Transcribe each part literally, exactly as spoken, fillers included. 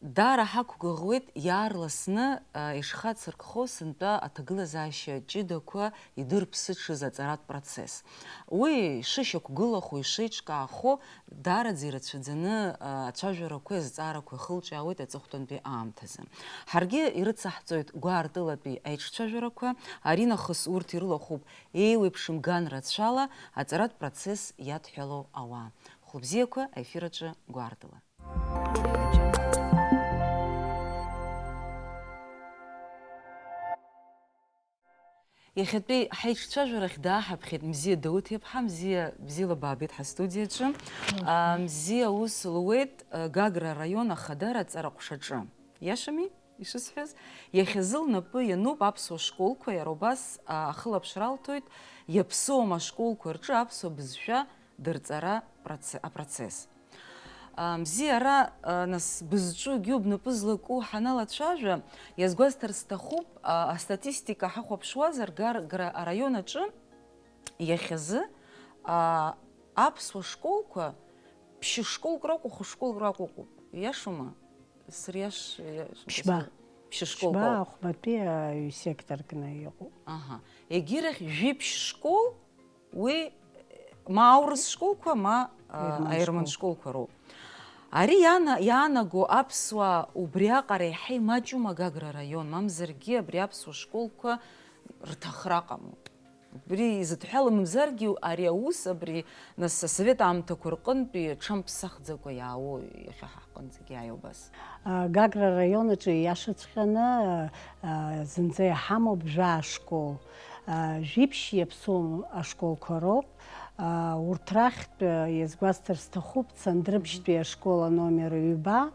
Даара ҳақәгәыӷуеит иаарласны, а, ишхацыркхо сынтәа аҭагылазаашьа ҷыдақәа идырԥсыҽыз аҵаратә процесс. Уи шышьақәгылахо, ишеиҿкаахо, даараӡа ирацәаӡаны, а, ацәажәарақәеи азҵаарақәеи ахылҿиаауеит аҵыхәтәантәи аамҭазы. Ҳаргьы ирыцаҳҵоит гәаартылатәи аиҿцәажәарақәа, аринахыс урҭ ирылахәуп еиуеиԥшым ган рацәала аҵаратә процесс иадҳәалоу ауаа. Хәлыбзиақәа аефир аҿы гәаартыла. Иахьатәи ҳаиҿцәажәарахь дааҳаԥхьеит Мзиа Дауҭ-иԥҳа. Мзиа, бзиала баабеит ҳастудиаҿы. Мгм. А, Мзиа аус луеит, а, Гагра араион Ахадара аҵара ҟәшаҿы. Иашами, ишысҳәаз? Иахьазы лнапы иануп аԥсуа школқәа, иара убас, а, ахылаԥшра алҭоит иаԥсоу ашколқәа рҿы аԥсуа бызшәа дырҵара проце-, апроцесс. А, Мзиа, ара, а, нас, бызҿугьы бнапы злаку ҳаналацәажәа, иазгәасҭар сҭахуп, а, астатистика ҳахәаԥшуазар, Гагра араион аҿы иахьазы, а, аԥсуа школқәа ԥшьышколк ракәу, хәышколк ракәу ыҟоуп. Иашоума? Сыриаш-, иашоума? Ԥшьба. Ԥшьышколк Ԥшьба ауп. Ахәбатәи аҩ-, секторкны иҟоуп. Аҳа. Егьирахь жәиԥшь школ, уи, ма аурыс школқәа, ма, а, Аерман аерман школ. Школқәа роуп. Ари иана-, иаанаго аԥсуаа убриаҟара иаҳа имаҷума Гагра араион, мамзаргьы абри аԥсуа школқәа рҭахра ҟамло? Убри изыдҳәалам, мамзаргьы ари аус, абри, нас, асовет аамҭақәа рҟынтәи ҽамԥсахӡакәа иаауоу, иахьа ҳаҟынӡагьы иааиуа убас. А, Гагра араион аҿы ииашаҵәҟьаны, а, зынӡа иҳамоуп жәаа школ. А, жәиԥшь иаԥсоу ашколқәа роуп. А, урҭ рахьтә, а, иазгәасҭар сҭахуп, Цандрыԥшьтәи ашкол аномер ҩба,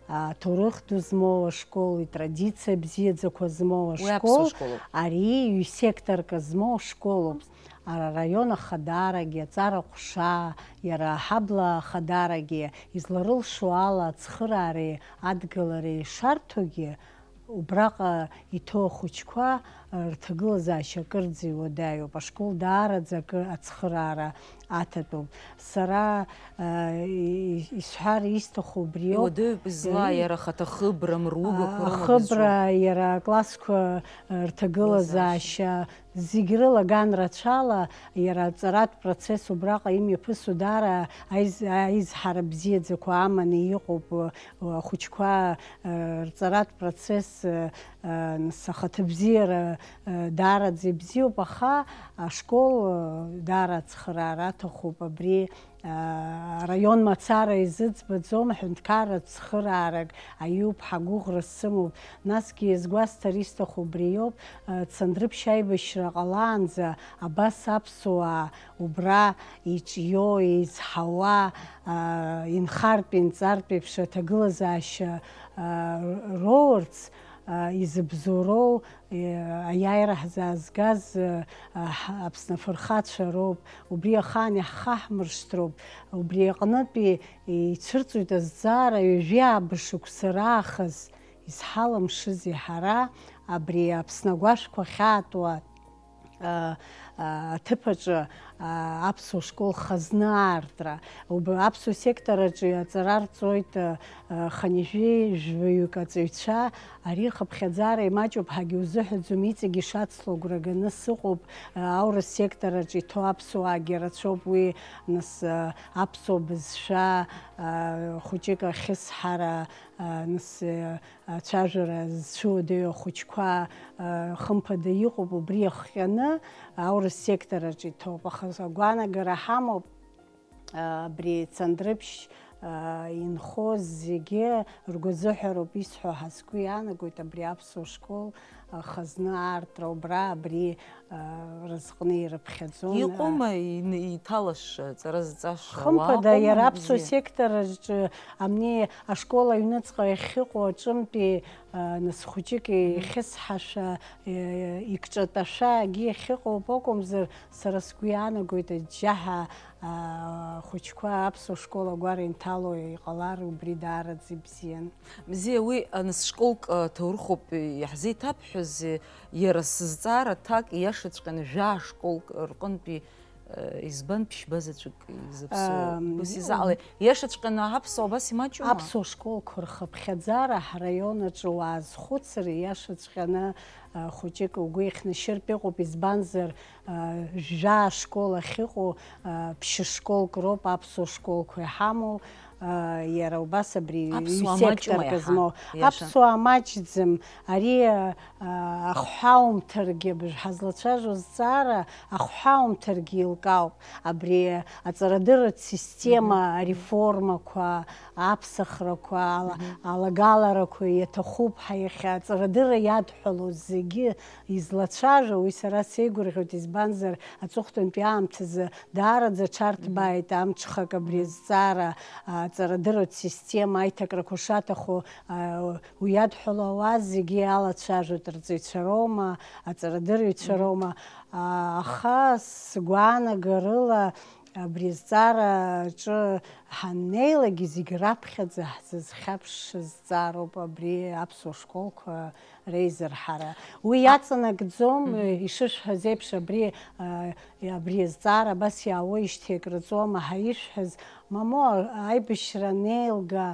аҭоурых ду змоу ашкол, итрадициа бзиаӡақәа змоу Уи аԥсуа ашкол, школуп. Ари ҩ-секторк змоу ашколуп. Ара араион ахадарагьы, аҵара ҟәша, иара аҳабла ахадарагьы, изларылшо ала ацхыраареи адгылареи шарҭогьы, убраҟа иҭоу ахәыҷқәа рҭагылазаашьа акырӡа иуадаҩуп. Ашкол даараӡа акы ацхыраара аҭатәуп. Сара, а, и-, исҳәар исҭаху убриоуп. Иуадаҩуп изла, Ии. Иара ахаҭа хыбра, мыругақәа А, роума ахыбра, бызҿу? Иара аклассқәа, а, рҭагылазаашьа, зегь рыла ган рацәала, иара аҵаратә процесс убраҟа имҩаԥысуа даара аиз-, аизҳара бзиаӡақәа аманы иҟоуп, а, ахәыҷқәа, а, рҵаратә процесс, а, а, нас ахаҭабзиара, а, даараӡа ибзиоуп, аха ашкол, а, даара ацхыраара аҭахуп. Абри, а, араион мацара изыӡбаӡом, ҳәынҭқарратә цхыраарак аиуп, ҳагәыӷра сымоуп. Насгьы иазгәасҭар исҭаху убриоуп, а, Цандрыԥшь аибашьра ҟалаанӡа абас аԥсуаа убра иҿио, еизҳауа, а, инхартә, инҵартә еиԥш аҭагылазаашьа, а, роурц, а, изыбзоуроу, е, аиааира ҳзаазгаз, а, ҳ-, Аԥсны афырхацәа роуп. Убри ахаан иаҳхаҳмыршҭроуп. Убри аҟнытәи ицәырҵуеит азҵаара, ҩажәи ааба шықәса раахыс изҳаламшызи ҳара, абри Аԥсны агәашәқәа ахьаатуа, а, а, аҭыԥ аҿы, а, аԥсуа школ хазны аартра. Уб-, аԥсуа сектор аҿы аҵара рҵоит, а, а, хынҩажәи жәаҩык аҵаҩцәа. Ари хыԥхьаӡара имаҷуп ҳәагьы узыҳәаӡом, иҵегь ишацло агәра ганы сыҟоуп. А, аурыс сектор аҿы иҭоу аԥсуаагьы рацәоуп уи, нас, а, аԥсуа бызшәа, а, хәыҷык ахьысҳара, а, нас, а, ацәажәара зцәыуадаҩу ахәыҷқәа, а, хымԥада иҟоуп, убри иахҟьаны аурыс сектор аҿы иҭоуп. Аха агәаанагара ҳамоуп, а, абри Цандрыԥшь, а, инхоз зегьы ргәазыҳәароуп исҳәо ҳәа сгәы иаанагоит, абри аԥсуа школ, а, хазны аартра убра абри, а, разҟны ирыԥхьаӡон. Иҟоума ин-, иҭалаша, ҵара зҵаша? Хымԥада, уааҟоума, иара аԥсуа Мзиа? Сектор аҿы амни ашкол аҩныҵҟа иахьыҟоу аҿынтәи, а, нас хәыҷык Мгм. Ихьысҳашәа, э, икҿатәашәа агьи иахьыҟоуп акәымзар, сара сгәы иаанагоит, аџьџьаҳәа, а, хәыҷқәа аԥсуа школ агәара инҭало иҟалар, убри даараӡа ибзиан. Мзиа, уи, а, нас школк, а, ҭоурыхуп иаҳзеиҭабҳәаз, иара сызҵаара аҭак ииашаҵәҟьаны жәаа школк рҟынтәи, Избан ԥшьба заҵәык изыԥсоу? Ам, Ус изаҟалеи? Иашаҵәҟьаны аԥсуаа абас имаҷума? Аԥсуа школқәа рхыԥхьаӡара ҳраион аҿы уаазхәыцыр, иашаҵәҟьаны, а, хәыҷык угәы ихнашьыртә иҟоуп, избанзар, а, жәаа школ ахьыҟоу, а, ԥшьышколк роуп аԥсуа школқәа иҳамоу, а, иара убас абри Аԥсуаа ҩ-сектор маҷума иаҳа? Змоу. Иаша. Аԥсуаа маҷӡам, ари, а, ахҳәаумҭаргьы, абыржә ҳазлацәажәо зҵаара, ахҳәаумҭаргьы еилкаауп. Абри аҵарадырратә система Мгм. ареформақәа, аԥсахрақәа, ала-, Мгм. алагаларақәа иаҭахуп ҳәа иахьа аҵарадырра иадҳәалоу зегьы излацәажәо, уи сара сеигәырӷьоит, избанзар, аҵыхәтәантәи аамҭазы даараӡа аҽарҭбааит Мгм. амҽхак абри Мгм. азҵаара, аҵарадырратә система аиҭакрақәа шаҭаху, а, уи иадҳәалоу ауаа зегьы алацәажәоит, рҵаҩцәа роума, аҵарадырҩцәа Мгм. роума, а, аха сгәаанагарыла абри азҵаара аҿы ҳаннеилакгьы зегь раԥхьаӡа ҳзызхьаԥшыз зҵаароуп абри аԥсуа школқәа реизырҳара. Уи А- иаҵанакӡом, Мгм. ишышәҳәаз еиԥш, абри, а, абри азҵаара абас иаауеижьҭеи акрыҵуама ҳәа ишәҳәаз, мамоу, аибашьра анеилга,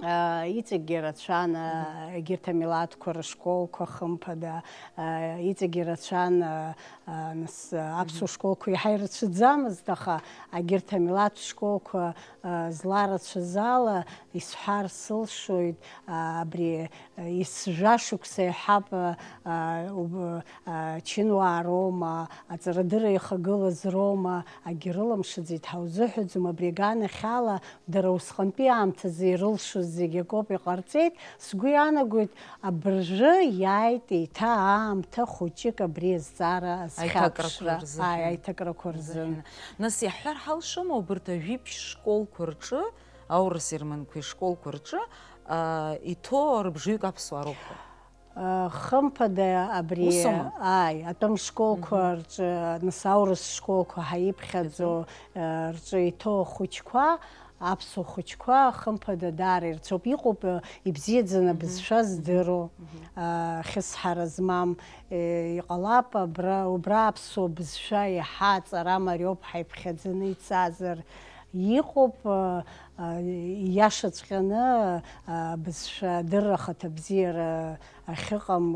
а, иҵегьгьы рацәан, а, Мгм. егьырҭ амилаҭқәа рышколқәа, хымԥада, а, иҵегьгьы рацәан, а, а, нас, а, аԥсуа Мгм. школқәа иаҳа ирацәаӡамызт, аха егьырҭ амилаҭ школқәа, а, зларацәаз ала, исҳәар сылшоит, а, абри, а, ес-, жәа шықәса иҳәап, а, а, уб-, а, чынуаа роума, аҵарадырра ихагылаз роума, акгьы рыламшаӡеит ҳәа узыҳәаӡом, абри аганахьала дара усҟантәи аамҭазы ирылшоз зегь акоуп иҟарҵеит. Сгәы иаанагоит, абыржәы иааит еиҭа аамҭа хәыҷык абри азҵаара азхьаԥшра, Аиҭакрақәа рзыҳәан. Ааи, аиҭакрақәа рзын. Рзыҳәан. Нас иаҳҳәар ҳалшома, убарҭ ажәибжь школқәа рҿы, аурыс ерманқәеи школқәа рҿы, а, иҭоу рыбжаҩык аԥсуаа роуп ҳәа? Хымԥада абри, Усома? Ааи, атәым школқәа Мгм. рҿы, нас аурыс школқәа ҳәа иԥхьаӡо, Иаҵәа? Рҿы иҭоу ахәыҷқәа, аԥсуа хәыҷқәа, хымԥада, даара ирцәоуп. Иҟоуп, ибзиаӡаны Мгм. абызшәа Мгм. здыруа, Мгм. Хьысҳара змам, иҟалап, абра, убра аԥсуа бызшәа иаҳа аҵара мариоуп ҳәа иԥхьаӡаны ицазар. Иҟоуп, а, а, ииашаҵәҟьаны, а, абызшәа адырра ахаҭабзиара ахьыҟам,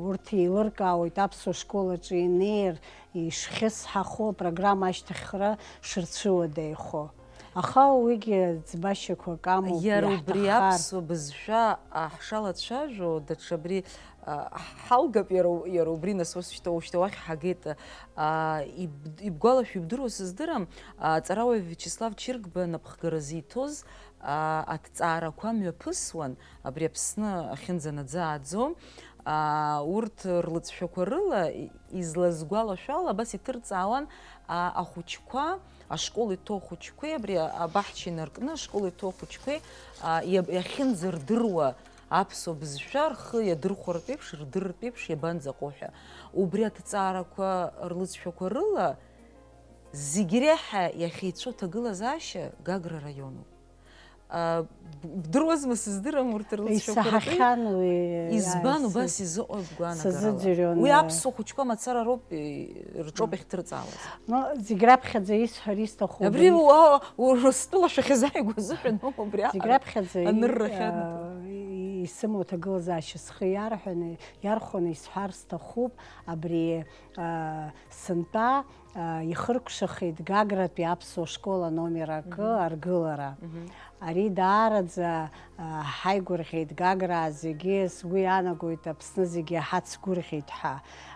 урҭ еилыркаауеит аԥсуа школ аҿы инеир, ишхьысҳахо, апрограмма ашьҭыхра шырцәыуадаҩхо. Аха уигьы ӡбашьақәак амоуп, Иара убри иаҳҭаххар. Аԥсуа бызшәа, а, ҳшалацәажәо, даҽа абри, а, ҳалгап, иара у-, иара убри нас ус шьҭа, ушьҭа уахь ҳагеит, а, иб-, ибгәалашәо, ибдыруа сыздырам, а, аҵарауаҩ Виачеслав Чыргба напхгара зиҭоз, а, аҭҵаарақәа мҩаԥысуан, абри Аԥсны ахьынӡанаӡааӡо, а, урҭ рлыҵшәақәа рыла и-, излазгәалашәало, абас иҭырҵаауан, а, ахәыҷқәа, ашкол иҭоу ахәыҷқәеи, абри абаҳча инаркны ашкол иҭоу ахәыҷқәеи, а, иаб-, иахьынӡардыруа аԥсуа бызшәа рхы иадырхәартә еиԥш, рдырыртә еиԥш иабанӡаҟоу ҳәа. Убри аҭҵаарақәа рлыҵшәақәа рыла, зегь реиҳа иахьеицәоу аҭагылазаашьа Гагра араионуп. А, б-, бдыруазма, сыздырам урҭ рлыҵшәақәа ртәы. Исаҳахьан уи, Избан ааи, убас сыз-, изыҟоу гәаанагарала? Сазыӡырҩуан, Уи а, аԥсуа хәыҷқәа мацара роуп, и-, рҿоуп иахьҭырҵаауаз. Ну, зегь раԥхьаӡа исҳәар исҭаху Абри убри. у-, а, Урыстәыла шәахьазааигәа азыҳәан ауп абри аҟара Зегь раԥхьаӡа и-, анырра ахьаднаго. а, и-, исымоу аҭагылазаашьа схы иарҳәаны, иархәаны исҳәар сҭахуп, абри, а, сынтәа, а, ихыркәшахеит Гагратәи аԥсуа школ аномер акы Мгм. аргылара. Мгм. Ари даараӡа, а, ҳаигәырӷьеит Гаграа зегьы, сгәы иаанагоит, Аԥсны зегьы ҳацгәырӷьеит ҳәа.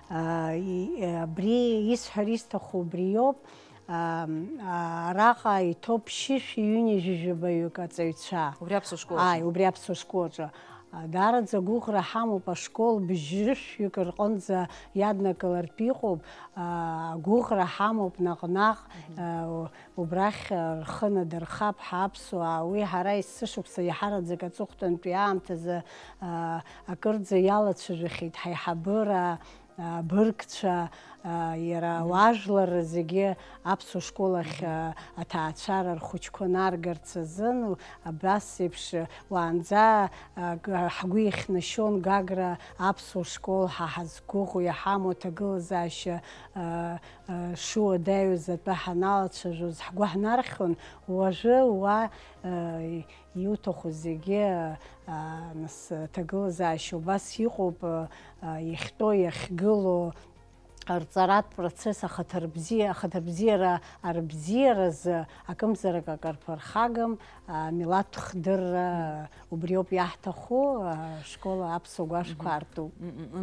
А, и-, абри исҳәар исҭаху убри иоуп, а, а, араҟа иҭоуп ԥшьышәи ҩынҩажәи жәабаҩык аҵаҩцәа. Убри аԥсуа школ Ааи, аҿы. Убри аԥсуа школ аҿы. А, даараӡа агәыӷра ҳамоуп, ашкол быжьрышәҩык рҟынӡа иаднакылартә иҟоуп. А, агәыӷра ҳамоуп наҟ-наҟ, Мгм. а, убрахь, а, рхы надырхап ҳәа аԥсуаа. Уи ҳара есышықәса иаҳараӡак аҵыхәтәантәи аамҭазы, а, акырӡа иалацәажәахьеит ҳаиҳабыра, а, абыргцәа, Иара уажәлар зегьы аԥсуа школ ахь аҭаацәара рхәыҷқәа наргарц азын, абас еиԥш уаанӡа ҳгәы ихьнашьон Гагра аԥсуа школ, ҳа ҳазқәыӷәӷәо иҳамоу аҭагылазаашьа шыуадаҩыз атәы ҳаналацәажәоз ҳгәы ҳнархьуан, уажәы уа иуҭаху зегьы, нас аҭагылазаашьа убас иҟоуп, иахьтәоу, иахьгылоу, рҵаратә процесс ахаҭарбзиа, ахаҭарбзиара арбзиаразы акымзарак акы рԥырхагам, амилаҭтә хдырра убриоуп иаҳҭаху, ашкол аԥсуа гәашәқәа артуп.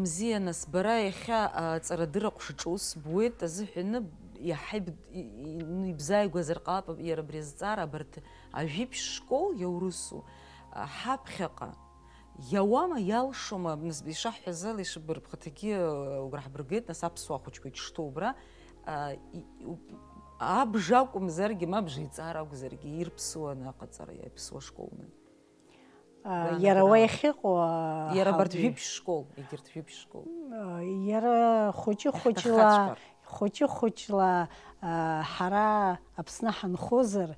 Мзиа, нас, бара иахьа аҵарадырра ҟәшаҿы ус буеит азыҳәаны, иаҳа иб-, и-, и-, ну, ибзааигәазар ҟалап иара абри азҵаара, абарҭ ажәибжь школ иаурысу, а, ҳаԥхьаҟа иауама, иалшома, нас, ишаҳҳәаз ала, ишыббара бхаҭагьы, а, угәра ҳбыргеит, нас, аԥсуаа хәыҷқәа иҿшҭоу убра, а, и-, у-, абжа акәымзаргьы, ма абжеиҵара акәзаргьы, ирԥсуаны аҟаҵара, иаԥсуа школны. А, Гәаанагара. Иара уа иахьыҟоу, а, Иара абарҭ ҳаугьы. Жәибжь школ, егьырҭ жәибжь школ. А, иара хәыҷы-хәыҷла, Иаҳҭаххаҵәҟьар. Хәыҷы-хәыҷла, а, ҳара Аԥсны ҳанхозар,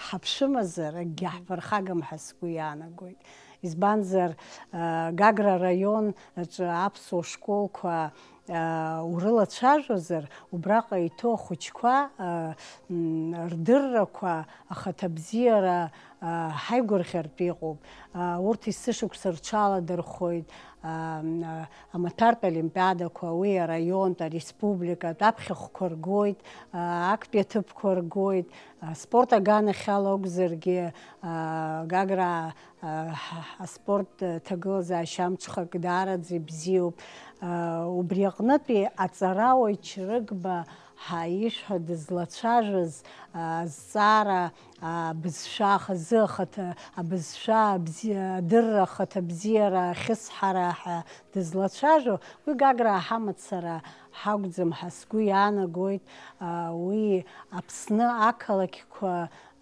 ҳаԥшәымазар, акгьы Мгм. ҳԥырхагам ҳәа сгәы иаанагоит. Избанзар, а, Гагра араион аҿы аԥсуа школқәа, а, урылацәажәозар, убраҟа иҭоу ахәыҷқәа, а, м, рдыррақәа, ахаҭабзиара, а, ҳаигәырӷьартә иҟоуп. А, урҭ есышықәса рҽаладырхәоит, а, м, а, амаҭәартә олимпиадақәа, уи араионтә, ареспубликатә аԥхьахәқәа ргоит, а, актәи аҭыԥқәа ргоит, а, спорт аганахьала акәзаргьы, а, Гагра, а, ҳ-, аспорт ҭагылазаашьа амҽхак даараӡа ибзиоуп. А, убри аҟнытәи аҵарауаҩ Чрыгба ҳәа ишәҳәа дызлацәажәоз, а, азҵаара, а, абызшәа ахазы ахаҭа, абызшәа абзи-, адырра ахаҭа бзиара ахьысҳара ҳәа дызлацәажәо, уи Гаграа ҳамацара ҳакәӡам ҳәа сгәы иаанагоит. А, уи Аԥсны ақалақьқәа,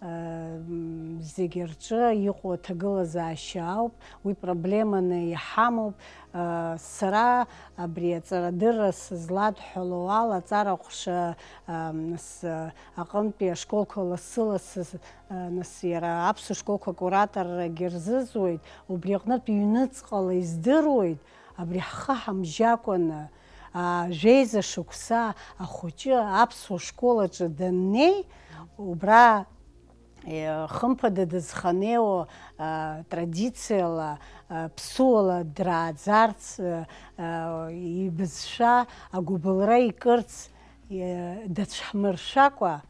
а, м, зегьы рҿы иҟоу аҭагылазаашьа ауп, уи проблеманы иҳамоуп. А, сара абри аҵарадырра сызладҳәало ала, аҵара ҟәша, а, м, с-, аҟынтәи ашколқәа лассы-лассы, а, нас иара аԥсуа школқәа кураторрагьы рзызуеит, убри аҟнытә ҩныҵҟала издыруеит, абри ҳхы ҳамжьакәаны, а, жәеиза шықәса ахәыҷы аԥсуа школ аҿы даннеи, убра, э, хымԥада дызханеиуа, а, традициала, а, ԥсуала драаӡарц, а, а, ибызшәа агәыбылра икырц, э, дацәҳмыршәакәа,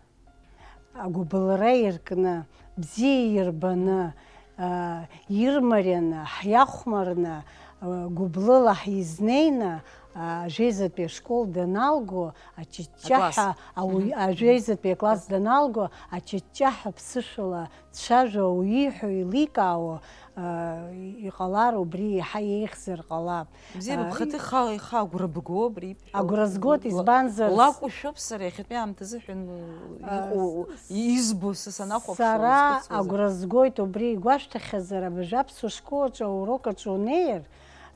агәыбылра иркны, бзиа ирбаны, а, ирмарианы, ҳиахәмарны, а, гәыблыла ҳизнеины, а, ажәеизатәи ашкол даналго, аҷыҷҷаҳәа, Акласс. Ауаҩ-, Мгм. Ажәеизатәи акласс даналго, аҷыҷҷаҳәа ԥсышәала дцәажәо, ауаҩы ииҳәо еиликаауа, а, иҟалар, убри еиҳа еиӷьзар ҟалап. Бзиа, а, быԥхаҭа ихы, ихы агәра бго абри ибҳәо. Агәра згоит, ла-, избанзар, лакәушәоуп сара иахьатәи аамҭазыҳәан, а, иҟоу, с-, избо, са санахәаԥшуа, сара узхәыцуазар. Агәра згоит, убри игәашәҭахьазар, абыржә аԥсуа школ аҿы аурок аҿы унеир,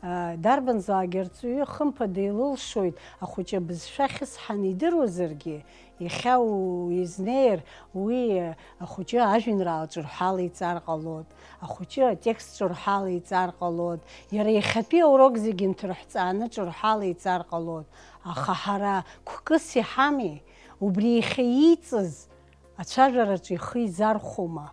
а, дарбанзаалак арҵаҩы хымԥада илылшоит, ахәыҷы абызшәа ахьысҳаны идыруазаргьы, Иахьа у-, изнеир, уи ахәыҷы ажәеинраала ҿырҳәала иҵар ҟалоит, ахәыҷы атекст ҿырҳәала иҵар ҟалоит, иара иахьатәи аурок зегьы нҭырҳәҵааны ҿырҳәала иҵар ҟалоит. Аха ҳара қәкыс иҳами, убри иахьа иҵаз ацәажәараҿы ихы изархәома?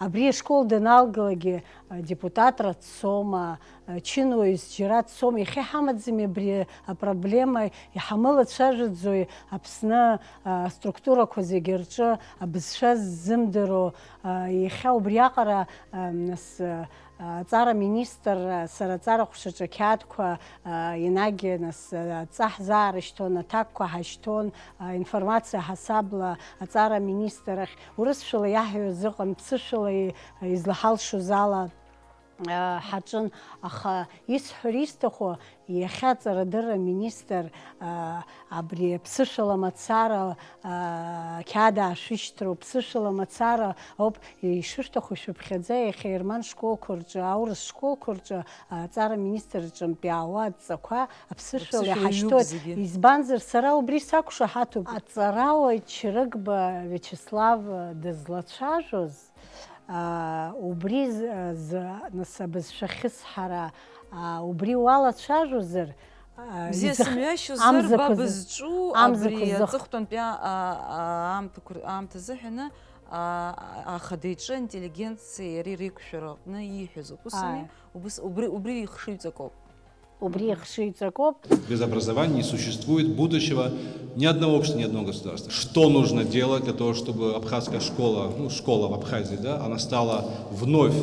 Абри ашкол даналгалакгьы, а, депутатра дцома, а, чынуаҩс џьара дцома, иахьа иҳамаӡами абри апроблема, иҳамылацәажәаӡои Аԥсны, а, аструктурақәа зегьы рҿы абызшәа ззымдыруа, а, иахьа убриаҟара, а, нас, а, аҵара министр, а, сара аҵара ҟәшаҿы ақьаадқәа, а, енагь, нас, а, адҵа ҳзаарышьҭуан, аҭакқәа ҳашьҭуан, а, информациа ҳасабла аҵара аминистр ахь. Урысшәала иаҳҳәоз ыҟан, ԥсышәала и-, излаҳалшоз ала. ҳаҿын, аха исҳәар исҭаху, иахьа аҵарадырра аминистр, абри аԥсышәала мацара, ақьаад аашәышьҭроу, ԥсышәала мацара ауп ишышәҭаху ишәыԥхьаӡа, иахьа аерман школқәа рҿы, аурыс школқәа рҿы, аҵара аминистр рҿынтә иаауа адҵақәа аԥсышәала Аԥсышәала иаҳашьҭоит. Иҩуп зегьы. Избанзар, сара убри сақәшаҳаҭуп. Аҵарауаҩ Чрыгба Виачеслав дызлацәажәоз, аа, убри з-, з-, нас абызшәа ахьысҳара, аа, убри уалацәажәозар, аа, Бзиа изых-, сымҩашьозар, амзақәа ба зы-, бызҿу амзақәа абри зых- аҵыхәтәантәи а-, а-, а-, аамҭақәа р-, аамҭа азыҳәаны, а, а, ахада иҿы интеллигенциеи иареи реиқәшәара аҟны ииҳәаз ауп. Ус ами? Ааи. Убыс-, убри, убри ихшыҩҵакоуп. Убри ихшыҩҵакоуп. Без образования не существует будущего ни одного общества, ни одного государства. Что нужно делать для того, чтобы абхазская школа, ну, школа в Абхазии, да, она стала вновь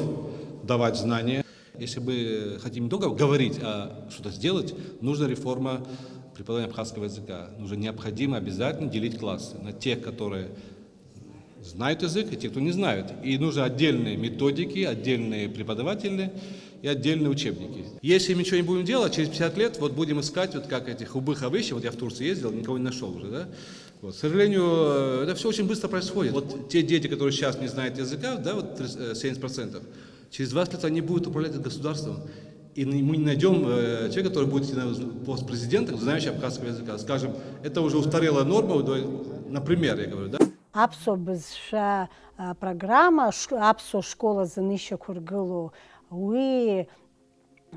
давать знания? Если мы хотим не только говорить, а что-то сделать, нужна реформа преподавания абхазского языка. Нужно необходимо обязательно делить классы на тех, которые знают язык, и те, кто не знают. И нужны отдельные методики, отдельные преподаватели и отдельные учебники. Если мы ничего не будем делать, через пятьдесят лет вот будем искать, вот как этих убых овощей, вот я в Турции ездил, никого не нашел уже, да? Вот. К сожалению, э, это всё очень быстро происходит. Вот те дети, которые сейчас не знают языка, да, вот тридцать, э, семьдесят процентов, через двадцать лет они будут управлять государством. И н-, мы не найдём, э, человека, который будет идти на пост президента, знающий абхазского языка. Скажем, это уже устарелая норма, вот, например, я говорю, да? Аԥсуа бызшәа, а, программа, ш-, аԥсуа школ азын ишьақәыргылоу, уи,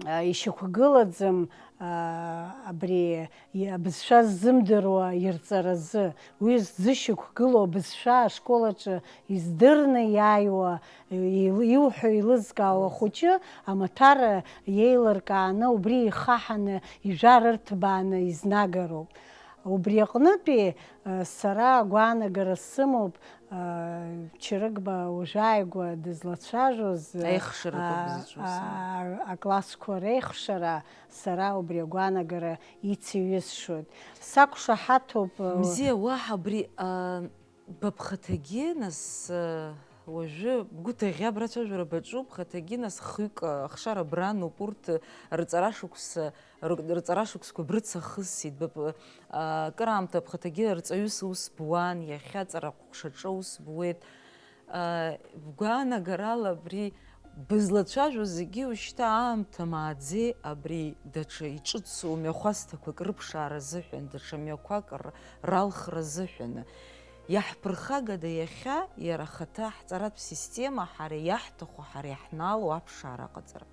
а, ишьақәгылаӡам, а, абри и-, абызшәа ззымдыруа ирҵаразы. Уи ззышьақәгылоу абызшәа ашкол аҿы издырны иааиуа, ил-, иуҳәо еилызкаауа хәыҷы амаҭәар еилыркааны, убри ихаҳаны, ижәар ырҭбааны изнагароуп. Убри аҟнытәи, э, сара агәаанагара сымоуп, э, Чрыгба уажәааигәа дызлацәажәоз, э, Аихшаратә а, ауп зыцәоу, а, аклассқәа реихшара, сара убри агәаанагара ицеиҩысшоит. Сақәшаҳаҭуп, э, Мзиа, уаҳа абри, а, ба бхаҭагьы, нас, э, уажәы бгәы ҭаӷьӷьа абра ацәажәара баҿуп, бхаҭагьы, нас, хҩык, э, ахшара брануп, урҭ, э, рҵара шықәса, ры-, рҵара шықәсқәа брыцахысит, ба б-, а, акыраамҭа бхаҭагьы арҵаҩыс аус буан, иахьа аҵара ҟәшаҿы аус буеит. А, бгәаанагарала абри бызлацәажәо зегьы уажәшьҭа аамҭа мааӡеи абри даҽа иҿыцу мҩахәасҭақәак рыԥшаара азыҳәан, даҽа мҩақәак р-, ралхра азыҳәан. Иаҳԥырхагада иахьа иара ахаҭа ҳҵаратә система ҳара иаҳҭаху, ҳара иаҳнаало аԥшаара аҟаҵара?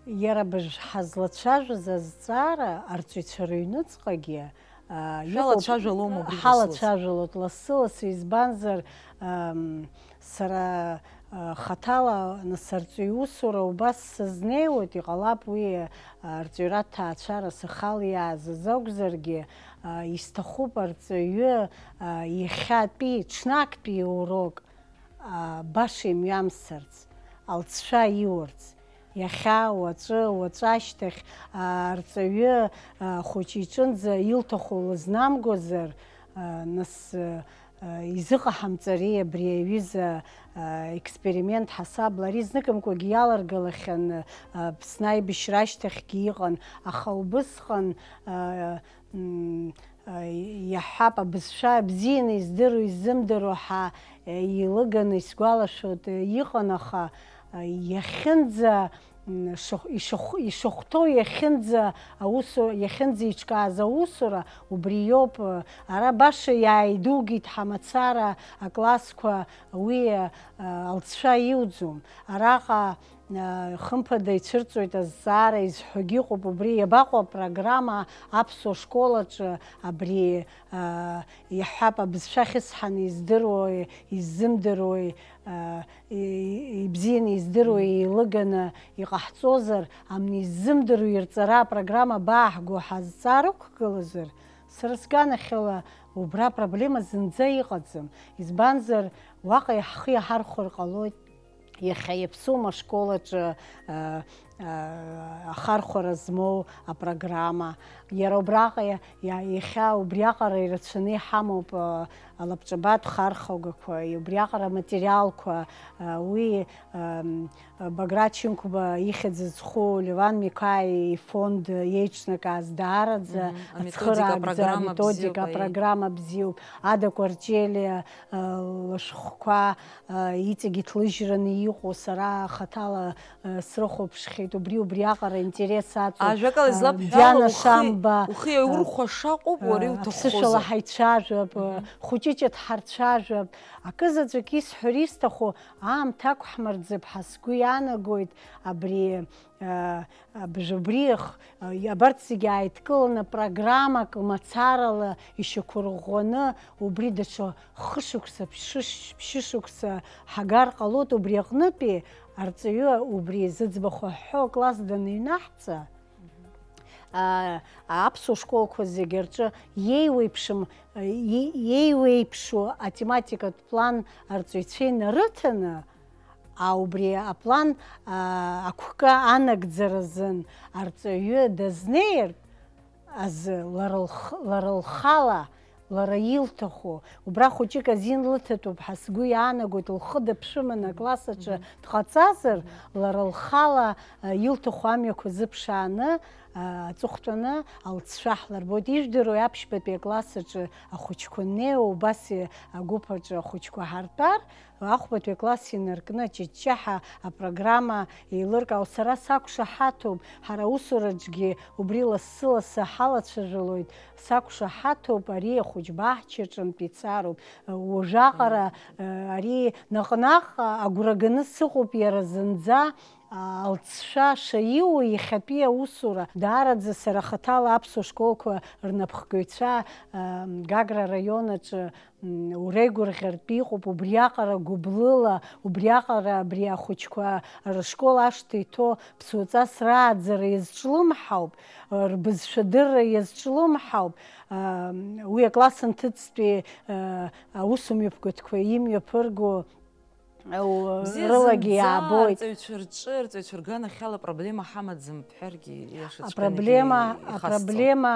Иара абыржә ҳазлацәажәаз азҵаара арҵаҩцәа рыҩныҵҟагьы, аа, иҟоуп. Шәалацәажәалома убри лассы-лассы? Ҳалацәажәалоит лассы-лассы, избанзар, ам, сара, а, хаҭала, нас, арҵаҩ усура убас сызнеиуеит, иҟалап уи, а, арҵаҩратә ҭаацәара сахьалиааз азы акәзаргьы, а, исҭахуп арҵаҩы, а, иахьатәи, ҽнактәи иурок, а, баша имҩамсырц, алҵшәа иурц. Иахьа, уаҵәы, уаҵәы ашьҭахь, а, арҵаҩы, а, хәыҷы иҿынӡа илҭаху лызнамгозар, а, нас, а, а, изыҟаҳамҵари абри аҩыза, а, експеримент ҳасабла? Ари зныкымкәагьы иаларгалахьан, а, Аԥсны аибашьра ашьҭахьгьы иҟан, аха убысҟан, а, м, а, иаҳҳәап, абызшәа бзианы издыруа, иззымдыруа ҳәа, а, еилыганы исгәалашәоит, а, иҟан, аха, а, иахьынӡа, м, шых-, ишых-, ишыхәҭоу иахьынӡа аусу-, иахьынӡеиҿкааз аусура убри иоуп, а, ара баша иааидугеит ҳамацара аклассқәа, уи, а, алҵшәа иуӡом. Араҟа Хымԥада ицәырҵуеит азҵаара, изҳәогьы ыҟоуп убри, иабаҟоу апрограмма аԥсуа школ аҿы абри, а, иаҳҳәап, абызшәа ахьысҳаны издыруои, иззымдыруеи, а, и-, и-, ибзианы издыруеи, еилыганы иҟаҳҵозар, амни иззымдыруа ирҵара апрограмма абааҳго ҳәа азҵаара ықәгылазар, сара сганахьала убра апроблема зынӡа иҟаӡам. Избанзар, уаҟа ҳхы иаҳархәар ҟалоит. Иахьа иаԥсума ашкол аҿы, а, ахархәара змоу апрограмма. Иара убраҟа иа-, иа-, иахьа убриаҟара ирацәаны иҳамоуп, а, алабҿабатә хархәагақәа, убриаҟара аматериалқәа, а, уи, ам, Баграт Шьынқәба ихьӡ зху Леван Миқаиа ифонд еиҿнакааз даараӡа Мгм. Аметодика, ацхыраагӡа апрограмма аметодика, бзиоуп, аиеи. Апрограмма бзиоуп. Ада Кәарҷелиа, а, лышәҟәқәа, а, иҵегь иҭлыжьраны иҟоу сара хаҭала, а, срыхәаԥшхьеит, убри, убриаҟара интерес аҵоуп. Ажәакала, а, излабҳәало, Диана ухы, Шамба, ухы а, иаурхәаша акәуп уара а, иуҭаххозар. Аԥсышәала ҳаицәажәап, а, Мгм. Хәыҷыҷыда ҳарцәажәап, акызаҵәык исҳәар исҭаху, аамҭа ақәҳмырӡып ҳәа сгәы иаанагоит, абри, а, абжа убри х-, а, абарҭ зегьы ааидкыланы программак мацарала ишьақәырӷәӷәаны, убри даҽа хышықәса, ԥшыш-, ԥшьышықәса ҳагар ҟалоит, убри аҟнытәи арҵаҩы убри зыӡбахә аҳәҳәо акласс даныҩнаҳҵа, а, аԥсуа школқәа зегьы рҿы иеиуеиԥшым, и-, иеиуеиԥшу атематикатә план арҵаҩцәа инарыҭаны, а, убри аплан, а, агәкы анагӡаразын арҵаҩы дазнеиртә азы лара лх-, лара лхала, лара илҭаху, убра хәыҷык азин лыҭатәуп ҳәа сгәы иаанагоит, лхы даԥшәыманы акласс аҿы Мгм. дҟаҵазар, Мгм. лара лхала, а, илҭаху амҩақәа зыԥшааны, а, аҵыхәтәаны алҵшәа ҳлырбоит. Ижәдыруеи, аԥшьбатәи акласс аҿы ахәыҷқәа неиуа, убас и-, агәыԥ аҿы ахәыҷқәа ҳартәар, ахәбатәи акласс инаркны аҷыҷҷаҳәа апрограмма еилыркаау. Сара сақәшаҳаҭуп, ҳара аусураҿгьы убри лассы-лассы ҳалацәажәалоит, сақәшаҳаҭуп, ари ахәыҷ баҳчаҿынтә ицароуп. Уажәаҟара, ари наҟ-наҟ агәра ганы сыҟоуп иара зынӡа, алҵшәа шаиуа иахьатәи аусура. Даараӡа сара хаҭала аԥсуа школқәа рнапхгаҩцәа, Гагра араион аҿы, м, уреигәырӷьартә иҟоуп, убриаҟара гәыблыла, убриаҟара абри ахәыҷқәа рышкол ашҭа иҭоу ԥсуаҵас рааӡара иазҿлымҳауп, рбызшәа дырра иазҿлымҳауп. Уи акласс анҭыҵтәи аусмҩаԥгатәқәа имҩаԥырго Бзиа рылагьы зынӡа иаабоит. Арҵаҩцәа рҿы, арҵаҩцәа рганахьала проблема ҳамаӡам бҳәаргьы иашаҵәҟьаны Апроблема, ихасҵом. Апроблема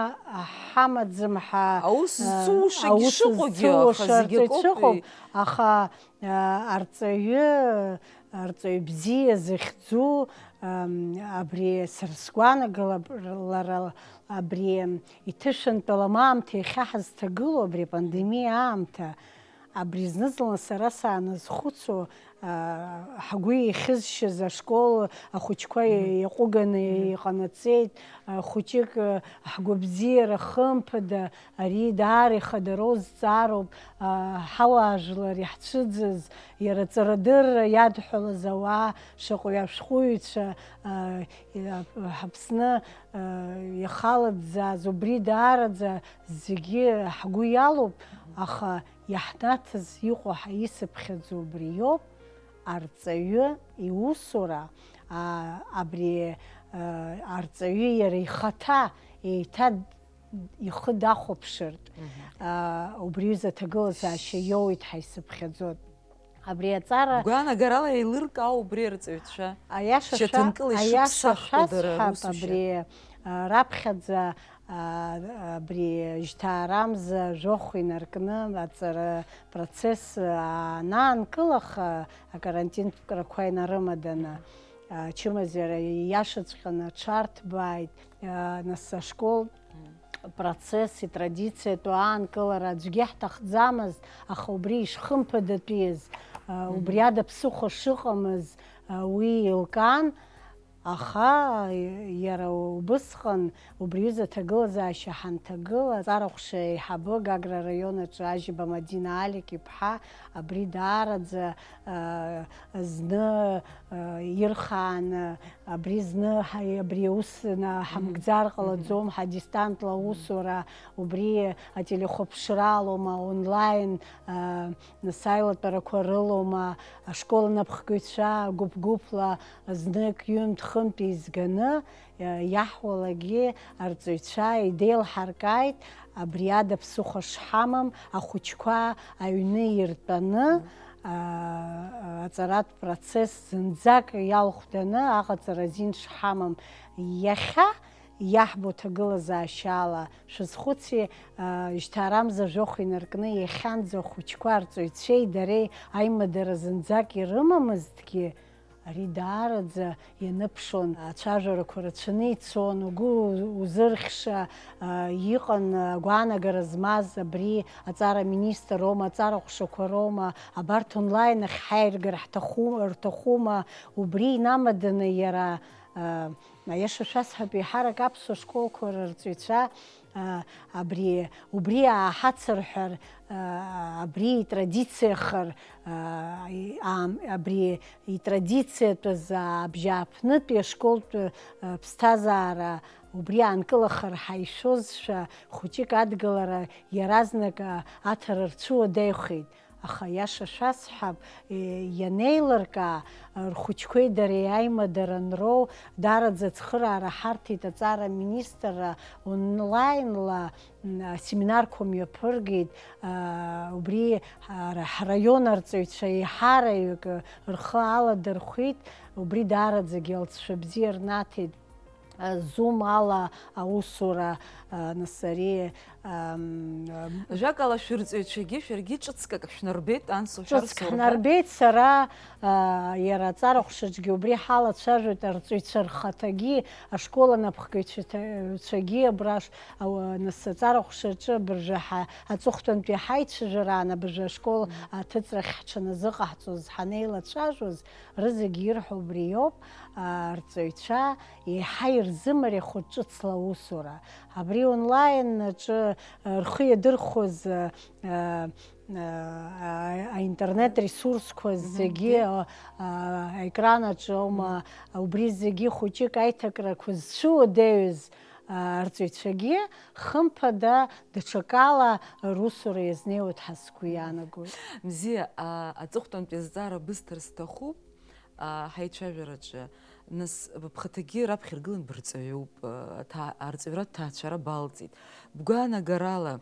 ҳамаӡам ҳәа, Аус э, зцу ушагьы аус шыҟоугьы, зцу аха уша зегь акоуп. Рҵаҩцәа ыҟоуп, аха, э, арҵаҩы, арҵаҩ бзиа захьӡу, эм, абри сара сгәаанагала, лара абри иҭышәынтәалам аамҭа иахьа ҳазҭагылоу, абри апандемиа аамҭа, Абри зны-зынла сара сааназхәыцуа, аа, ҳгәы еихьызшьыз ашкол ахәыҷқәа Мгм. Иаҟәыганы Мгм. Иҟанаҵеит, а, хәыҷык, а, ҳгәабзиара хымԥада, ари даара ихадароу зҵаароуп, а, ҳауаажәлар иаҳцәыӡыз, иара аҵарадырра иадҳәалаз ауаа шаҟаҩы ашәҟәыҩҩцәа, а, иа-, ҳаԥсны, а, иахалаӡӡааз, убри даараӡа зегьы ҳгәы иалоуп, аха Иаҳнаҭаз иҟоу ҳаисыԥхьаӡо убри иоуп, арҵаҩы иусура, аа, абри, аа, арҵаҩы иара ихаҭа еиҭа ихы дахәаԥшыртә, Мгм. аа, убри аҩыза аҭагылазаашьа иоуеит ҳаисыԥхьаӡоит. Абри аҵара Гәаанагарала еилыркаау убри арҵаҩцәа? Аиаша шәа-, шьаҭанкыла аиаша ишыԥсахуа дара шәасҳәап, русушьа? Абри, аа, раԥхьаӡа Аа, абри жьҭаарамза жәохә инаркны аҵара процесс анаанкылаха, акарантинтә крақәа инарымаданы, ачымазара ииашаҵәҟьаны аҽарҭбааит, аа, нас ашкол процесс, итрадициатәу аанкылара аӡәгьы ҳҭахӡамызт, аха убри ишхымԥадатәиз, аа, Мгм. Убри ада ԥсыхәа шыҟамыз, аа, уи еилкаан, Аха иара убысҟан убри аҩыза аҭагылазаашьа ҳанҭагыла, аҵара ҟәша аиҳабы Гагра араион аҿы Ажьиба Мадина Алик-иԥҳа абри даараӡа, а, зны, а, ирхааны, абри зны ҳа-, абри аус на-, Мгм. Ҳамгӡар Мгм. Ҟалаӡом, ҳадистантла Мгм. Аусура, убри ателехәаԥшралоума, онлайн, а, Нас аилатәарақәа рылоума, ашкол анапхгаҩцәа гәыԥ-гәыԥла знык, ҩынтә-хынтә еизганы, иа-, иаҳуалагьы арҵаҩцәа идеилҳаркааит, абри ада ԥсыхәа шҳамам, ахәыҷқәа аҩны иртәаны, А, аҵаратә процесс зынӡак иалхәданы аҟаҵара азин шҳамам. Иахьа иаҳбо ҭагылазаашьала шәазхәыци, а, жьҭаарамза жәохә инаркны иахьанӡа ахәыҷқәа арҵаҩцәеи дареи аимадара зынӡак ирымамызҭгьы, ари даараӡа ианыԥшуан, ацәажәарақәа рацәаны ицон, угәы узырхьша, а, иҟан, агәаанагара змаз абри аҵара министр роума, аҵара ҟәшақәа роума, абарҭ онлайн ахь ҳаиргар ҳҭаху-, рҭахума, убри инамаданы иара, а, аиаша шәасҳәап, еиҳарак аԥсуа школқәа рырҵаҩцәа, а, абри, убри ааҳацырҳәар, а, абри итрадициахар, а, и-, аам-, абри итрадициатәыз абжьааԥнытәи ашколтә, а, ԥсҭазаара убри аанкылахар ҳаишәозшәа, хәыҷык адгылара иаразнак, а, аҭара рцәыуадаҩхеит. Аха, иаша шәасҳәап, е, ианеилыркаа, рхәыҷқәеи дареи аимадара анроу, даараӡа ацхыраара ҳарҭеит аҵара аминистрра, онлаинла, м, асеминарқәа мҩаԥыргеит, а, убри ҳара, ҳраион арҵаҩцәа еиҳараҩык рхы аладырхәит, убри даараӡагьы алҵшәа бзиа рнаҭеит. Zoom ала аусура, а, нас ари, ам, ам, Ажәакала, шәырҵаҩцәагьы шәаргьы ҿыцк ак шәнарбеит, анс уҳәар ҿыцк сорҳәа. Ҳнарбеит сара, а, иара аҵара ҟәшаҿгьы убри ҳалацәажәоит, арҵаҩцәа рхаҭагьы, ашкол анапхгаҩцәагьы абра ш-, ауа, нас аҵара ҟәшаҿы абыржәы ҳа-, аҵыхәтәантәи ҳаицәажәараан абыржәы ашкол Мгм. аҭыҵрахь ҳҽаназыҟаҳҵоз ҳанеилацәажәоз, рызегьы ирҳәо убри иоуп, а, арҵаҩцәа еиҳа ирзымариахо ҿыцла аусура. Абри онлайн аҿы, а, рхы иадырхәоз, а, а, а, аинтернет ресурсқәа Мгм. зегьы, Ди. а, а, аекран аҿы аума, Мгм. убри зегьы хәыҷык аиҭакрақәа зцәыуадаҩыз, а, арҵаҩцәагьы хымԥада даҽакала русура иазнеиуеит ҳәа сгәы Мгм. иаанагоит. Мзиа, а, аҵыхәтәантәи азҵаара бысҭар сҭахуп. А, ҳаицәажәараҿы, нас, быԥхаҭагьы раԥхьа иргылан бырҵаҩуп, а, аҭаа-, арҵаҩратә ҭаацәара балҵит. Бгәаанагарала,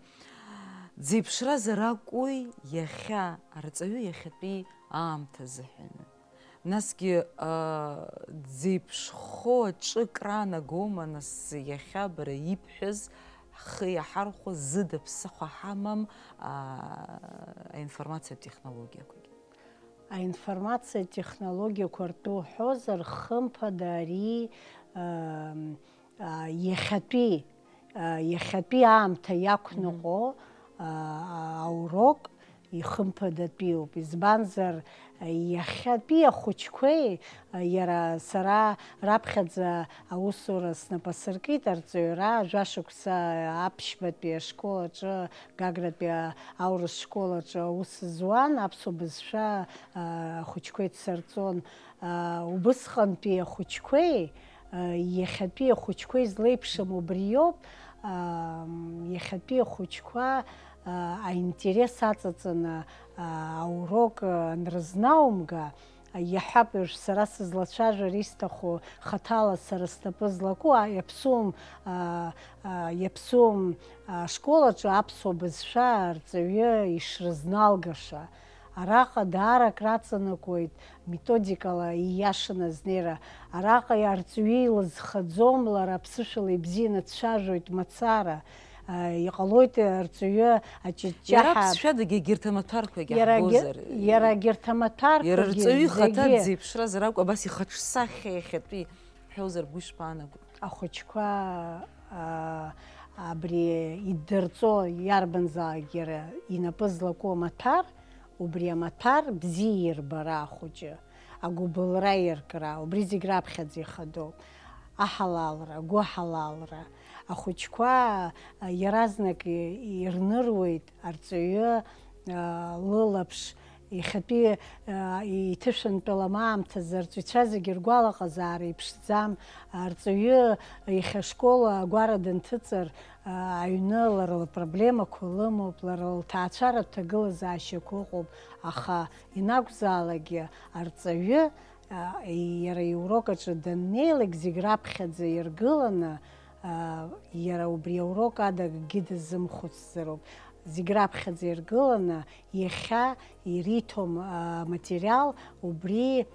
дзеиԥшраз ракәи иахьа арҵаҩы иахьатәи аамҭа азыҳәаны? Насгьы, а, дзеиԥшхо аҿы краанагома, нас, иахьа бара ибҳәаз, ҳхы иаҳархәо зыда ԥсыхәа ҳамам, а, аинформациатә технологиақәагьы? Аинформациатә технологиақәа ртәы уҳәозар, хымԥада ари, ам, а, иахьатәи, а, иахьатәи аамҭа иақәныҟәо, Мгм. а, аурок ихымԥадатәиуп. Избанзар, иахьатәи ахәыҷқәеи, а, иара сара раԥхьаӡа аусура снапы асыркит, арҵаҩра, жәашықәса аԥшьбатәи ашкол аҿы, Гагратәи аурыс школ аҿы аус зуан, аԥсуа бызшәа, а, ахәыҷқәеи дсырҵон. А, убысҟантәи ахәыҷқәеи, а, иахьатәи ахәыҷқәеи злеиԥшым убриоуп, а, м, иахьатәи ахәыҷқәа, а, аинтерес аҵаҵаны, а, аурок, а, анрызнаумга, Иаҳҳәап, уажә сара сызлацәажәар исҭаху, хаҭала сара снапы злаку, а, иаԥсуам, а, а, иаԥсуам, а, школ аҿы аԥсуа бызшәа арҵаҩы ишрызналгаша. Араҟа даара акраҵанакуеит методикала ииашаны азнеира. Араҟа арҵаҩы илызхаӡом, лара аԥсышәала ибзианы дцәажәоит мацара. А, иҟалоит, арҵаҩы аҷыҷҷаҳа. Иара аԥсшәадагьы егьырҭ амаҭәарқәагьы Иара егьы-, ҳбозар, иара егьырҭ амаҭәарқәагьы иара арҵаҩы ихаҭа зегьы дзеиԥшразар акәу, абас ихаҿсахьа иахьатәи ҳҳәозар, бгәы ишԥаанаго? Ахәыҷқәа, а, абри иддырҵо иарбанзаалак иара инапы злаку амаҭәар, убри амаҭәар бзиа ирбара ахәыҷы, агәыбылра иркра, убри зегь раԥхьаӡа ихадоуп. Аҳалалра, агәыҳалалра. Ахәыҷқәа, а, иаразнак и-, ирныруеит арҵаҩы, а, лылаԥш, иахьатәи, а, иҭышәынтәалам аамҭазы арҵаҩцәа зегьы ргәалаҟазаара иԥшӡам. Арҵаҩы иахьа ашкол агәара данҭыҵыр, а, аҩны лара лпроблемақәа лымоуп, лара лҭаацәаратә ҭагылазаашьақәа ыҟоуп, аха ианакәзаалакгьы арҵаҩы, а, иара иурок аҿы даннеилак зегь раԥхьаӡа иргыланы, а, иара убри аурок ада акгьы дазымхәыцӡароуп. Зегь раԥхьаӡа иргыланы, иахьа ириҭом аматериал, убри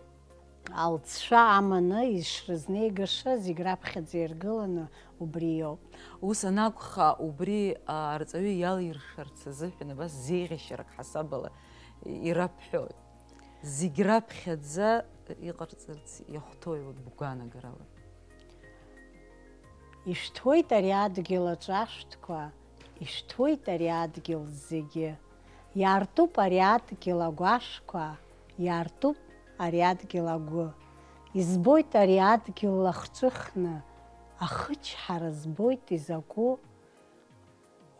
алҵшәа аманы ишрызнеигаша зегь раԥхьаӡа иргыланы убри иоуп. Ус анакәха, убри арҵаҩы иалиршарц азыҳәан абас зеиӷьашьарак ҳасабала ираԥҳәоит. Зегь раԥхьаӡа иҟарҵарц иахәҭои, уи бгәаанагарала? Ишәҭуеит ари адгьыл аҿы ашәҭқәа, ишәҭуеит ари адгьыл зегьы. Иаартуп ари адгьыл агәашәқәа, иаартуп ари адгьыл агәы. Избоит ари адгьыл лахҿыхны, ахычҳара збоит изакәу.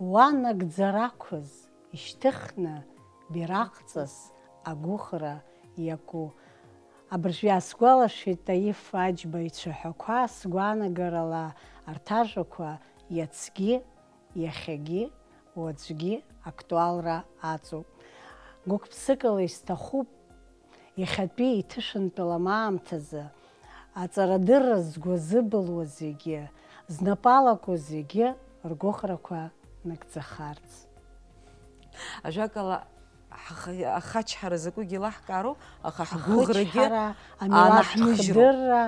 Уа нагӡара ақәыз ишьҭыхны, бираҟҵас агәыӷра иаку. Абыржә иаасгәалашәеит Таиф Аџьба ицәаҳәақәа, сгәаанагарала арҭ ажәақәа иацгьы, иахьагьы, уаҵәгьы актуалра аҵоуп. Гәык-ԥсыкала исҭахуп иахьатәи иҭышәынтәалам аамҭазы аҵарадырра згәы азыбылуа зегьы, знапы алаку зегьы ргәыӷрақәа нагӡахарц. Ажәакала, ҳаха-, ахачҳара закәугьы илаҳкаароуп, аха ҳгәыӷрагьы Ахычҳара, амилаҭ анаҳмыжьроуп. Хдырра,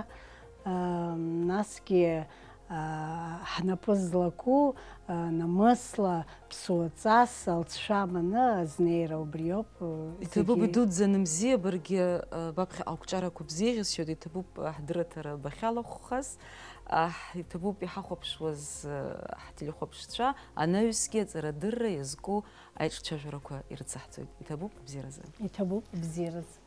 аа, насгьы, аа, ҳнапы злаку, аа, намысла, ԥсуаҵас, алҵшәа аманы азнеира убриоуп, аа, Иҭабуп, зегьы. Идуӡӡаны бзиабаргьы, аа, баԥхьаҟа ақәҿиарақәа бзиа иӷьысшьоит, иҭабуп, аа, ҳдырраҭара бахьалахәхаз, аа, иҭабуп иҳахәаԥшуаз, аа, ҳтелехәаԥшцәа, анаҩсгьы аҵарадырра иазку аиҿцәажәарақәа ирыцаҳҵоит. Иҭабуп, бзиаразы. Иҭабуп, бзиаразы.